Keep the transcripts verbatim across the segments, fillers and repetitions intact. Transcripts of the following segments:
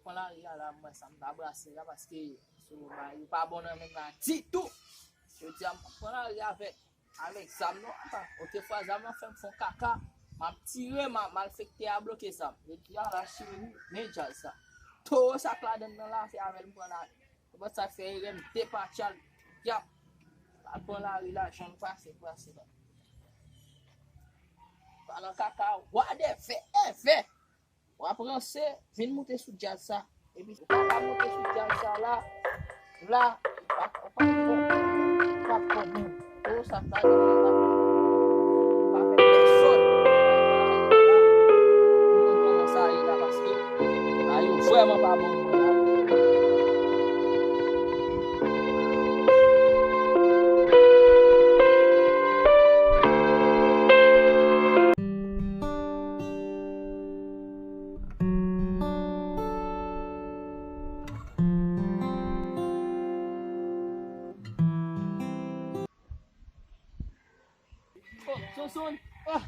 Pran lari a la, mwen sa m pa brase la, paske sou ba yo pa bon nan men m la ditou. Jodi a, m pran lari avèk, avèk zam nan. Ata, otrefwa, zam nan fè m fè yon kaka. M ap tire, m a, malfektè a bloke zam. Jodi a la, cheri, men djaz sa. Towo sa k ladann nan la, se avè l m pran lari. Se pa sa k fè erè m depatche al, yap. Al pran lari la, jan l pase, pase la. Pa nan kaka, wadèvè, èvè. W ap ranse, vin moute sou djaz sa. Epi, ou pa ka moute sou djaz sa la, la, ou pa, ou pa bon, ou pa bon moun. Ou sa pa gen la, ou pa fè pèsòn. Ou konn kòman sa ye la, paske, a yo vrèman pa bon moun la. Oh, Sonson. Ah,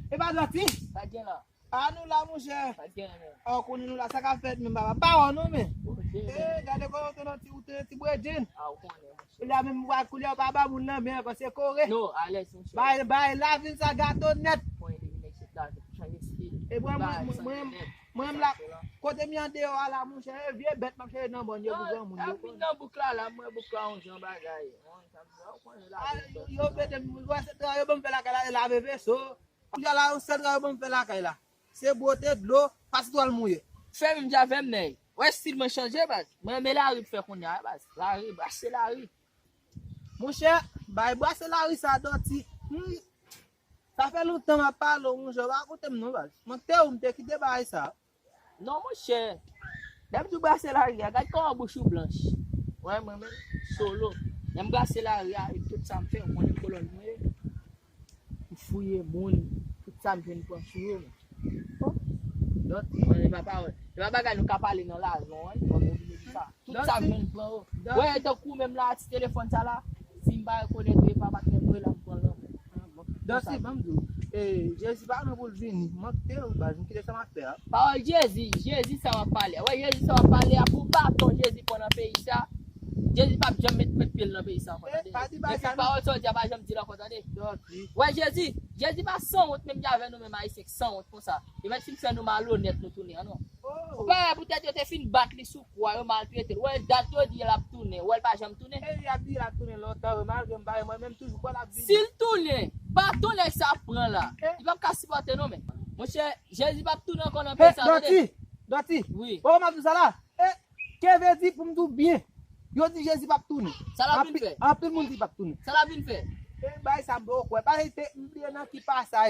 e pa Dòti? Sa gen la? A nou la, monchè. Sa gen la, men. A, ou konnen nou la, sa k ap fèt, men, papa? M pa wè w non, men. Oh, je, eh, gade kòman ou te nan ti, ou te nan ti bredjenn. A, ou konnen, monchè. La menm, ou pa koulye, ou pa ba moun nan, men, ankò se kore. Non, alèz, monchè. Bay, bay, lavil sa gato nèt. Mwen, li vin eksit la, chanje stil. E mwen, mwen, mwen, mwen, mwen, m la, kote m ye andeyò a la, monchè, e vye bèt m ap chèche nan bòn yo pou granmoun yo. Vin nan bouk la, la, mwen, bouk la, yon jan bagay. Mwen, sa m di, ou konnen la, ah, yo, yo mete m, wè, se travay yo ban m fè lakay la, e lave veso. Kounye a la, yon sèl travay yo ban m fè lakay la. Se bwote dlo, pase twal mouye. Fè menm jan avè m, nèg. Wè stil mwen chanje, baz. Mwen renmen lari pou fè kounye a, baz. Lari, brase lari. Monchè, bay brase lari sa, Dòti. Hmm. Sa fè lontan m ap pale w, monchè, w pa koute m non, baz. Mwen te ou m te kite bagay sa. Non, monchè. Lè m di w brase lari a, gad kòman bouch ou blanch. Wè, mwen menm, solo. Lè m brase lari a, e tout sa m fè, ou konnen kolòn mwen ye. M fouye moun, tout sa m jwenn pran sou yo, men. Oh. Dòti, mwen, e pa pawòl. E pa bagay nou ka pale nan lajan, wi, mwen oblije di sa. Tout sa m jwenn pran yo. Wè, tankou menm la, ti telefòn sa la, si m pa rekonèt ou, e pa patnè m yo la, m pran l nan men. Ah, bon. Dòti, ban m di w, eh, Jezi pa gen pou l vini. Mwen kite yo, baz, m kite sa m ap fè a. Pawòl Jezi, Jezi sa w ap pale a. Wè, Jezi sa w ap pale a, pou baton Jezi pran nan peyi sa. Jezi p ap janm met, met pye l nan peyi sa ankò, tande. Epi pawòl sa w di a, pa janm di l ankò, tande. Wè, Jezi, Jezi pa sanwont menm jan avè nou menm Ayisyen k sanwont konsa. Yo mèt fin fè nou malonèt nou tounen an non. Ou pa wè poutèt yo te fin bat li sou kwa, yo maltrete l. Wè dat yo di l ap tounen, wè l pa janm tounen. E y ap di l ap tounen lontan, wi, malgre m pa wè, mwen menm toujou kwè l ap vini. Si l tounen, baton nèg sa ap pran la. Li p ap ka sipòte non, men. Monchè, Jezi p ap tounen ankò nan peyi sa, tande. Dòti, Dòti. Wi. Ou wè m ap di w sa la? E, Kevin di pou m di w byen. Yo di Jezi p ap tounen. Sa l ap vin fè? Anpil moun di l p ap tounen. Sa l ap vin fè? E bay sa m poko kwè. Paske te m bliye nan ki pasaj.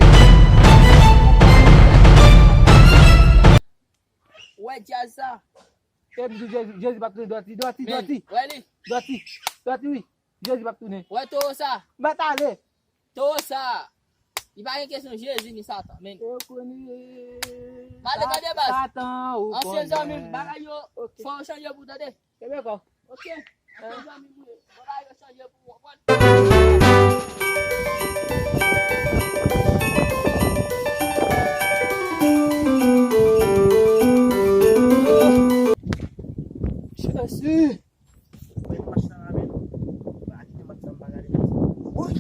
Ou wè djaz sa? E m di w Jezi, Jezi p ap tounen, Dòti, Dòti, Dòti. Wè li? Dòti, Dòti, wi. Jezi p ap tounen. Wè towo sa? Mèt ale. Towo sa, li pa gen kesyon Jezi ni Satan, men. Yo konnen. Gade, gade, baz. Satan, ou konnen. Ansyen zanmi m, bagay yo, fò yo chanje pou tande. Kenbe kò. Ok. Ansyen zanmi m, bagay yo chanje pou ou, konprann? Jezi. Mwen mache nan lamen. Pa kite match la, m pa gade match la. Woy!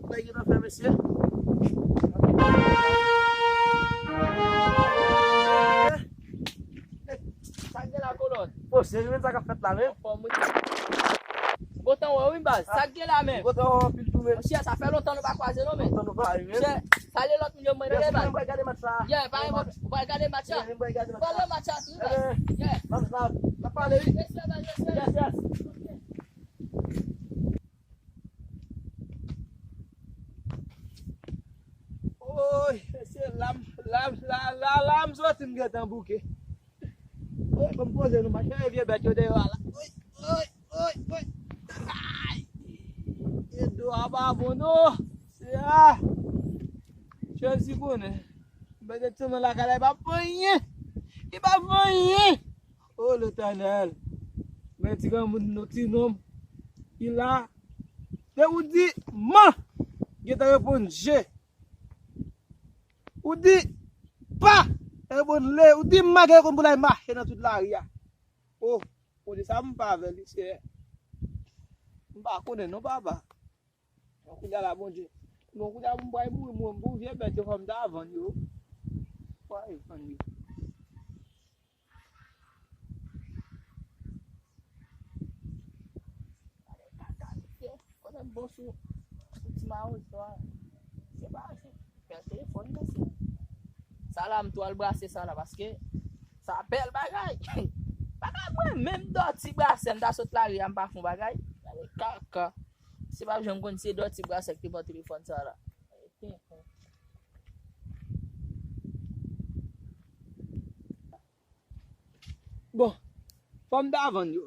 Bagay ki nan fè, mesye. Sa k gen la, kolòn? O, serye, men sa k ap fèt la, men. Anfòm, wi. Kontan wè w, wi, baz. Sa k gen la, men. Kontan wè w anpil tou, men. Monchè, sa fè lontan nou pa kwaze, non, men. Lontan nou pa, wi, men. Monchè, salye lòt moun yo, mwen, tande, baz. Mwen gade match la. Yeah, pa gen match. Ou pral gade match la? Wi, mwen gade match la. Pale match la tou, baz. Yeah. Match la, n ap pale, wi. Respè, baz, respè. Yes, yes. Oy, mesye, la m, la m, la, la, la m soti, m gentan bouke. Oy, ban m poze nou, machin, vye bèt yo deyò a la. Oy, oy, oy, oy. Ay! E do a pa bon, non. Se a. Chèlsi konnen. Bèt yo nan lakay la, e pa fè anyen. E pa fè anyen. O Letènèl, men ti granmoun nou, ti nonm, ki la, lè ou di man, gentan reponn je. Ou di pa, E bon, lè ou di m manke konn pou l al mache nan tout lari a. O, Bondye, sa m pa avè li, Seyè. M pa konnen non, papa. Kounye a la, Bondye. Bon, kounye a, m pral mouri, mwen, pou vye bèt yo, fò m ta vann yo. Pral vann yo. Konnen m bon sou, sou ti mawozo a. Se pa, se bèl telefòn, mesye. Sa la, m tou al brase sa la, paske sa bèl bagay. Bagay mwen, menm dòti brase, m ta sot lari a, m pa fè yon bagay. Gade kaka. Se pa janm konn se dòti brase ki te pran telefòn sa la. Bon, fò m ta vann yo.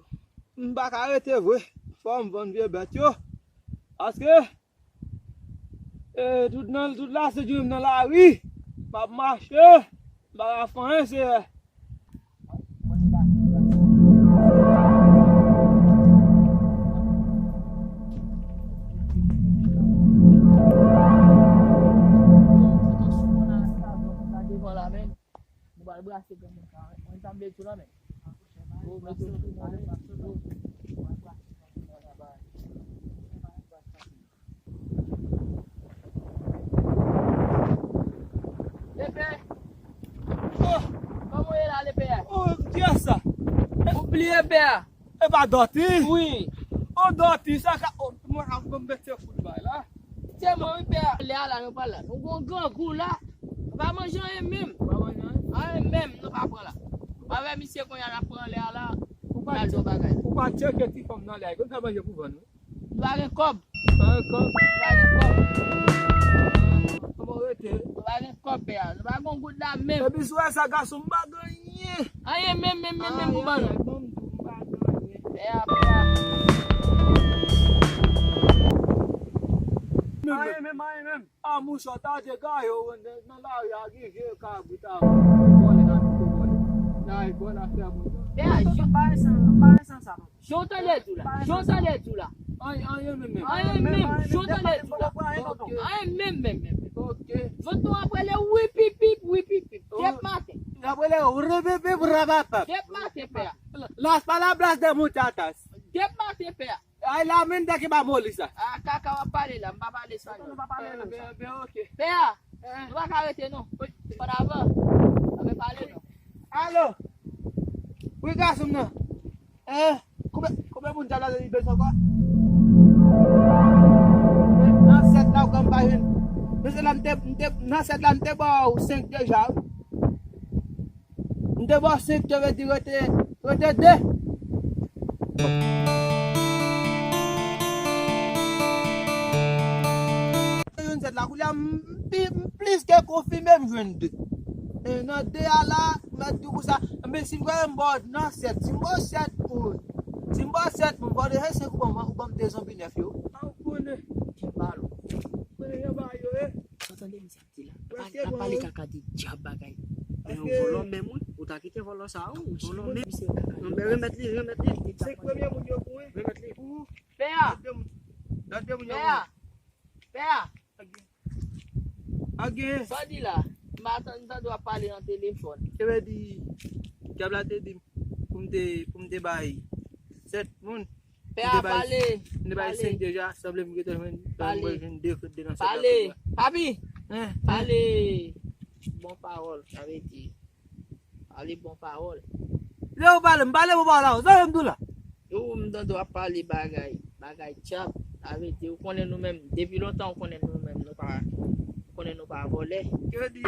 M pa ka rete vre. Fò m vann vye bèt yo. Paske, e, tout nan, tout la se di m nan lari. M ap mache. M pa ka fè anyen, Seyè. Nou pral brase granmoun sa, wi. Mwen tanbe tou la, men. Yo, mete w sou mwen, yo. Lepè! Oh! Kòman w ye la, lepè a? Oh, kiyès sa? Ou bliye pè a? E pa dòti? Wi. O dòti, sa ka, o, mwen ap mete fout bay la. Se mwen wi pè a. Lè a la, nou pa la. Nou gon grangou la. Nou pa manje anyen menm. Ou pa manje anyen? Anyen menm, nou pa pran la. Ou pa wè misye kounye a l ap pran lè a la. Ou pa al di yon bagay. Ou pa tcheke ti fanm nan lè a. Konn fè manje pou vann, wi. Nou pa gen kòb. Pa gen kòb. Nou pa gen kòb. Kòman w rete? Nou pa gen kòb, pè a. Nou pa gen goud la menm. Epi sou sa, gason, m pa gen anyen. Anyen menm, menm, menm, menm pou ban nou. Anyen, anyen, ban m di w, m pa gen anyen. Pè a, pè a. Anyen menm, anyen menm. A, mouche, ta degaje w nan lari a, gen vye kabrit a vòlè nan tout vòlè. Nan vòlè afè moun yo. Pè a, jan, pa san, pa san sa. Jan w tande di w la. Jan w tande di w la. Anyen, anyen menm menm. Anyen menm. Jan w tande di w la. Ok. Anyen menm menm menm. Ok. Zòt nou ap rele wipipip, wipipip. Dèp maten. Y ap rele wipipip, rapapap. Dèp maten, pè a. Las palabras de muchachas. Dèp maten, pè a. Ay, la menm dèk e pa moli sa. A, kaka w ap pale la, m pa pale espanyòl. Nou pa pale menm sa. Ben, ben, ok. Pè a, nou pa ka rete non. Fò n avan. Ann pale non. Alo. Wi, gason m nan. Eh, konbyen, konbyen moun dyab la te di bezwen ankò? Nan sèt la, ou konn pa jwenn. Nan sèt la, m te, m te, nan sèt la, m te ba w senk deja, wi. M te ba w senk, te vle di rete, rete de. Jwenn sèt la, kounye a, m, m pi, m plis ke konfime m jwenn de. E nan de a la, m ap di w konsa, men si m kwè m ba w nan sèt, si m ba w sèt, ou, si m ba w sèt, m ba w de senk, ou ban m, ou ban m de zonbi nèf yo. A, ou konnen. Ki bal. Ou konnen jan bagay yo ye. Ou tande misye ap di la. L ap pale kaka de dyab bagay. Men ou vòlò menm wi. Ou ta kite vòlò sa wi. Ou vòlò menm. Non, men remèt li, remèt li. Senk premye moun yo pou wi. Remèt li. Pou ou. Pè a. Lòt de moun, lòt de moun yo pou ou. Pè a. Ak gen. Ak gen. Sa w di la? M pa tann, m tande w ap pale nan telefòn. Sa vle di, dyab la te di m pou m te, pou m te bay sèt moun. Pè a, pale. M te bay senk deja, sanble m gentan jwenn, mwen jwenn de, de nan sèt la. Pale. Papi. Pale. Bon pawòl, sa vle di. Pale bon pawòl. Lè ou pale, m pale bon pawòl la, sa vle m di w la. Yo, m tande w ap pale bagay, bagay dyab. Sa vle di, ou konnen nou menm, depi lontan ou konnen nou menm, nou pa, ou konnen nou pa vòlè. Ke di,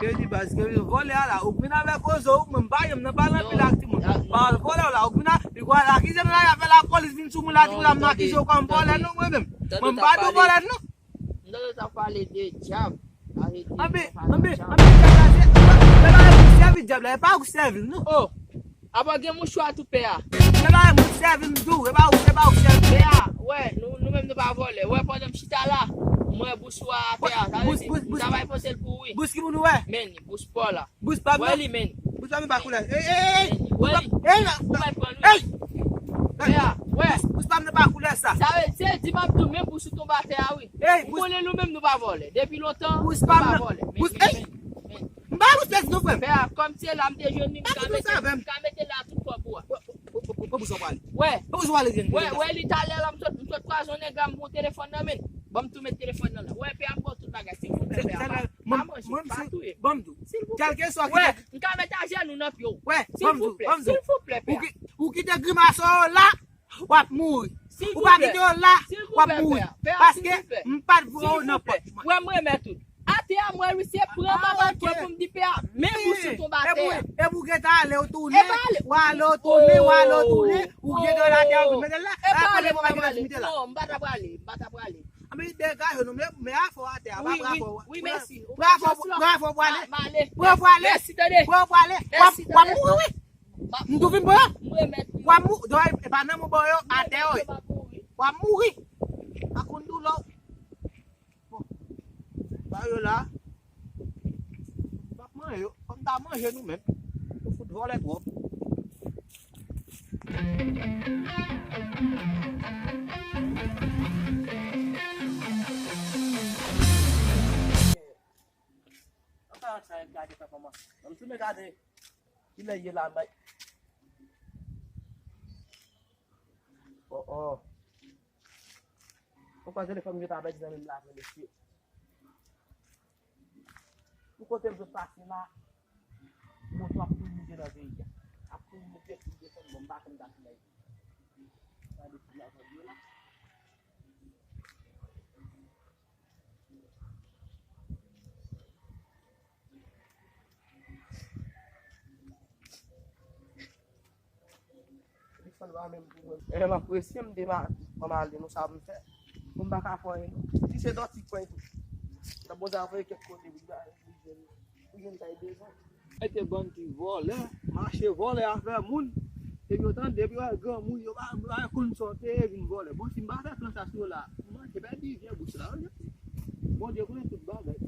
ke di baz, ke di vòlè a la, ou vin avèk ozo, ou menm pa janm nan pale anpil ak timoun. Pa vòlè w la, ou vin a, li kwa la, ki jan la, y ap fè lapolis vin sou moun la, di moun la, m akize w kòm vòlè, non, mwen menm. Mwen m pa di w vòlè, non. M tande w t ap pale de dyab. Anben, anben, anben, dyab la se, se pa ou k sèvi dyab la, se pa ou k sèvi l, non. Oh, apa gen mouchwa tou pè a. Se pa ou k sèvi m tou, se pa ou, se pa ou k sèvi. Pè a, wè, nou, nou menm nou pa vòlè. Wè, pandan m chita la, m wè bous ou a atè a, sa vle di, m ta bay pote l pou ou wi. Bous ki moun ou wè? Men, bous pa w la. Bous pa m nan. Wè li, men. Bous pa m nan pa koulè. Ey, ey, ey. Wè li. Ou mèt pran l wi. Ey! Pè a, wè. Bous pa m nan pa koulè sa. Sa vle di, se di m ap di w, men bous ou tonbe atè a wi. Ey, ou konnen nou menm nou pa vòlè. Depi lontan, nou pa vòlè. Bous, ey! Men, men, men. Pa bouch pèdi non, frè m. Pè a, kòm se la m te jwenn li, m ka mete, m ka mete la tout fò pou ou. Pran bouch ou prale. Wè. Pran bouch ou prale, jwenn. Wè, wè, li talè la, m sot, m sot kwaze yon nèg la, m pran yon telefòn nan men l. Ban m tou met telefòn nan la. Wè, pè a, m ba w tout bagay. Silvouplè, pè a, pa, pa manje, pa touye m. Silvouplè. Kèlkeswa ki te. Wè, m ka met ajenou nan pye w. Wè, silvouplè, silvouplè, pè a. Ou kite grimas ou la, w ap mouri. Ou pa kite yo la, w ap mouri. Paske m pa t voye w nan pòt mwen. Wè, m remèt ou. Atè a, m wè misye pran manman kwen pou m di pè a, men bouch ou tonbe atè a. Epi ou gentan ale, ou tounen, w ale, ou tounen, w ale, ou tounen, ou gentan ale atè a, ou mete l la. Epa ale, m pa prale. Non, m pa ta prale, m pa ta prale. Anben degaje nou, men, men afè w atè a, pa bravo. Wi, mèsi. Bravo, bravo, prale. Prale. Mèsi, tande. Prale. W ap, w ap mouri, wi. M tou fin pran. M remèt ou. W ap mou-, dòy, e pa nan mou bò yo, atè yo ye. W ap mouri. Pa konn doulè w. Bon. Ba yo la. M ap manje yo. Fò m ta manje nou menm. Nou fout vòlè twòp. Ann sa, sa, gade pèfòmans. Ban m tounen gade. Kilè ye la, bay. Oh, oh. Ou kwè telefòn m gentan pèdi nan men m la vre, mesye. Pou kote m sot pase la, moto ap tou moute nan peyi a. Ap tou moute, tou desann, bon, m pa konn dati la. Gade ti la, yo la. Telefòn pa menm pou mwen. E lè m ap presye, m dema-, m ale, nou sa m fè. Pou m pa ka fè anyen, non. Si se dòti kwen tou. Nan bon zafè kèk kote, wi, ba, wi, jwenn, wi, jwenn sa y bezwen. Mete bann ti vòlè, mache vòlè afè moun. Epi yo tande, epi yo wè granmoun, yo pa, yo pa konn sa w te ye vin vòlè. Bon, si m pa fè plan sa sou yo la, m manke pèdi vye bous la, wi. Bondye konnen tout bagay.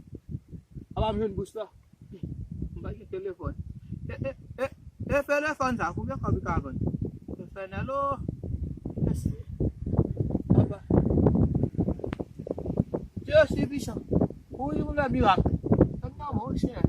Apa m jwenn bous la. M pa gen telefòn. E, e, e, e telefòn sa, konbyen kòb li ka vann? Etènèl o. Mèsi. Papa. Dye si pisan. Ou di pou m fè mirak. Fè m nan monchè.